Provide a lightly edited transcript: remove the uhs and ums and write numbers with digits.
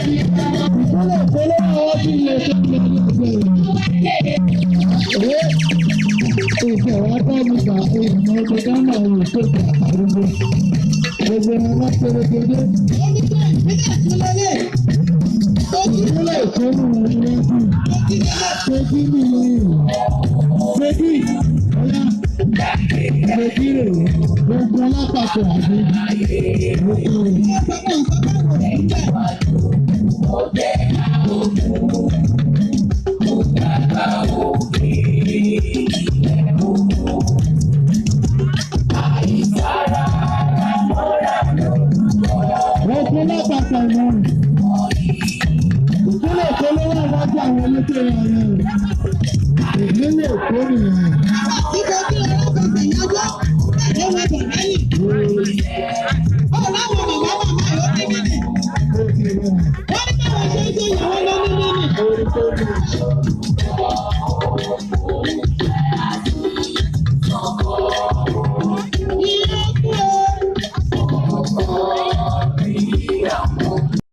Ìpínlẹ̀ Èkó ló wà wọ́n bí ilé tó ń lọ ní ọgbẹ́ rẹ̀. Ìfẹ́ wa bá mi gbà ìmọ̀ ọdún Ghana òun tó gbà àrùgbó. Gbogbo wọn wá pérégedé. Ìpínlẹ̀ Èkó ní wọn ní wọ́n bí. Peggy ní lẹ́yìn. Peggy ọ̀yá. Peggy rè é. Gbogbo alápapọ̀ àbí. Gbogbo rẹ̀. Gbogbo alápapọ̀ ìmọ̀. Ìpínlẹ̀ Èkó ló wà wájú àwọn elétò ìrìn rẹ̀. Ìpínlẹ̀ Èkó nìyẹn. Ó ti rẹ̀. Orí tó ní.